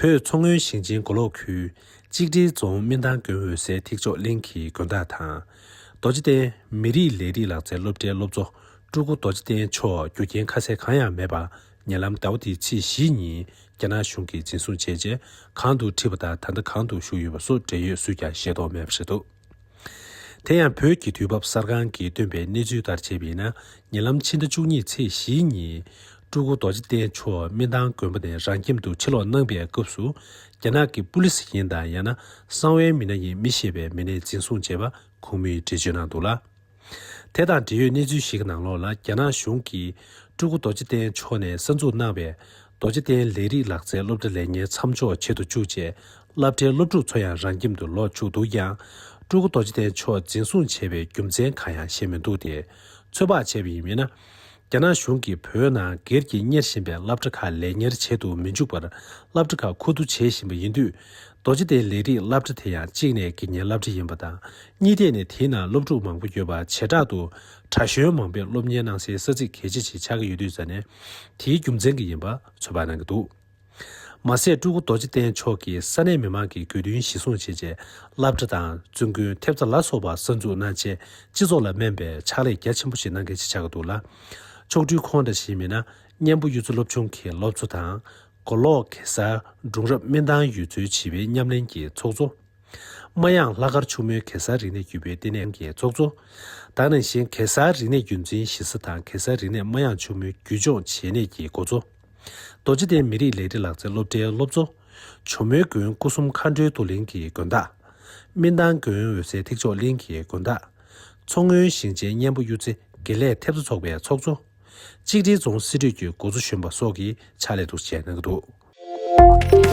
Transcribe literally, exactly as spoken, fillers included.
བོད་མཚོ་སྔོན་ཞིང་ཆེན་མགོ་ལོག་ཁུལ་གཅིག་སྒྲིལ་རྫོང་སྨིན་ཐང་དགོན་འོད་གསལ་ཐིག་མཆོག་གླིང་གི་དགོན་བདག་དང་། རྡོ་རྗེ་གདན་མི་རིགས་ལས་རིགས་ལག་རྩལ་སློབ་གྲྭའི་སློབ་གཙོ་སྤྲུལ་སྐུ་རྡོ་རྗེ་གདན་མཆོག་རྒྱུ་རྐྱེན་ཁ་གསལ་གང་ཡང་མེད་པར། ཉེ་ལམ་ཟླ་བ་འདིའི་ཚེས་བཞིའི་ཉིན་རྒྱ་ནག་གཞུང་གིས་འཛིན་བཟུང་བྱས་རྗེས་གང་དུ་ཁྲིད་པ་དང་ད་ལྟ་གང་དུ་བཞུགས་ཡོད་པ་སོགས་འབྲེལ་ཡོད་སུས་ཀྱང་ཤེས་རྟོགས་མེད་པ་རེད་འདུག་དེ་ཡང་བོད་ཀྱི་དུས་བབ་གསར་ཁང་གིས་བཏོན་པའི་གནས་ཚུལ་ལྟར་བྱས་པ་ཡིན་ན། ཉེ་ལམ་ཕྱི་ཟླ་བཅུ་གཉིས་ཚེས་བཞིའི་ཉིན་སྤྲུལ་སྐུ་རྡོ་རྗེ་གདན་མཆོག་སྨིན་ཐང་དགོན་པ་ནས་རང་ཁྱིམ་དུ་ཕྱིར་ལོག་གནང་པའི་སྐབས་སུ། རྒྱ་ནག་གི་པུ་ལི་སི་ཡིན་དང་ཡང་ན་གསང་བའི་མི་སྣ་ཡིན་མི་ཤེས་པའི་མི་སྣས་འཛིན་བཟུང་བྱས་པ་ཁོང་མོས་འགྲེལ་བརྗོད་གནང་འདུག་ལ། དེ་དང་འབྲེལ་ཡོད་གནས་ཚུལ་ཞིག་གི་ནང་ལོགས་ལ། རྒྱ་ནག་གཞུང་གིས་སྤྲུལ་སྐུ་རྡོ་རྗེ་གདན་མཆོག་ནས་གསར་འཛུགས་གནང་བའི་རྡོ་རྗེ་གདན་ལས་རིགས་ལག་རྩལ་སློབ་གྲྭ་ལས་གཉེར་མཚམས་འཇོག་བྱེད་དུ་བཅུག་རྗེས། སློབ་གྲྭའི་སློབ་ཕྲུག་ཚོ་ཡང་རང་ཁྱིམ་དུ་ལོག་བཅུག་འདུག་ཀྱང་། སྤྲུལ་སྐུ་རྡོ་རྗེ་གདན་མཆོག་འཛིན་བཟུང་བྱས་པའི་རྒྱུ་མཚན་གང་ཡང་ཤེས་མི་འདུག་སྟེ། ཚོད་དཔག་བྱས་པ་ཡིན་མིན་ན། རྒྱ་ནག་གཞུང་གིས་བོད་ནང་སྒེར་གྱིས་གཉེར་བཞིན་པའི་སློབ་གྲྭ་ཁག་ལས་གཉེར་བྱེད་དུ་མི་འཇུག་པར། སློབ་གྲྭ་ཁག་ཁུ་བསྡུ་བྱེད་བཞིན་པ་ཡིན་དུས། རྡོ་རྗེ་གདན་ལས་རིགས་སློབ་གྲྭ་དེ་ཡང་གཅིག་ནས་དགེ་རྒན་སློབ་གྲྭ་ཡིན་པ་དང་། གཉིས་ཐད་ནས་དེའི་ནང་སློབ་ཕྲུག་མང་པོ་ཡོད་པ། བྱེ་བྲག་ཏུ་གྲྭ་གཞོན་མང་པོས་སློབ་གཉེར་གནང་སའི་ས་ཚིགས་གལ་ཆེ་ཞིག་ཆགས་ཀྱི་ཡོད་དུས་ཙང་ནས། དེའི་རྒྱུ་མཚན་གྱིས་ཡིན་པ་ཚོད་དཔག་གནང་གི་འདུག་མ་ཟད། སྤྲུལ་སྐུ་རྡོ་རྗེ་གདན་མཆོག་གིས་ས་གནས་མི་མང་གི་དགོས་འདུན་གཞིར་བཟུང་བྱས་རྗེས། སློབ་གྲྭ་དང་བཙུན་དགོན། ཐེབས་རྩ་ལ་སོགས་པ་གསར་འཛུགས་གནང་རྗེས། སྤྱི་ཚོགས་ལ་སྨན་པའི་ཕྱག་ལས་རྒྱ་ཆེན་པོ་ཞིག་གནང་མཁན་ཞིག་ཆགས་ཀྱི་འདུག་ལ། མཆོག་སྤྲུལ་ཁོང་འདྲ་ཞིག་མིན་ན། གཉན་པོ་གཡུ་རྩེ་སློབ་ཆུང་གི་སློབ་གཙོ་དང་། མགོ་ལོག་གེ་སར་སྒྲུང་རབས་སྨིན་ཐང་ཡུལ་ཚོའི་བྱིས་པའི་ཉམས་ལེན་གྱི་ཚོགས་གཙོ། རྨ་གཡང་ལྷག་དཀར་ཕྱུག་མོའི་གེ་སར་རིག་གནས་བརྒྱུད་པའི་ལྟེ་གནས་ཀྱི་ཚོགས་གཙོ། དེ་ནང་བཞིན་གེ་སར་རིག་གནས་རྒྱུན་འཛིན་གཞི་ས་དང་། གེ་སར་རིག་གནས་རྨ་གཡང་ཕྱུག་མོའི་བརྒྱུད་སྦྱོང་བྱེད་གནས་ཀྱི་འགོ་གཙོ། རྡོ་རྗེ་གདན་མི་རིགས་ལས་རིགས་ལག་རྩལ་སློབ་གྲྭའི་སློབ་གཙོ། ཇོ་མོའི་དགོན་སྐུ་གསུམ་མཁའ་འགྲོའི་གདུང་གླིང་གི་དགོན་བདག་སྨིན་ཐང་དགོན་འོད་གསལ་ཐིག་མཆོག་གླིང་གི་དགོན་བདག་མཚོ་སྔོན་ཞིང་ཆེན་གཉན་པོ་གཡུ་རྩེ་དགེ་ལས་ཐེབས་རྩ་ཚོགས་པའི་ཚོགས་གཙོ། གཅིག་སྒྲིལ་རྫོང་སྲིད་གྲོས་ཀྱི་འགོ་གཙོ་གཞོན་པ་སོགས་ཀྱིས་ཕྱག་ལས་འདུ་བྱས་གནང་གི་འདུག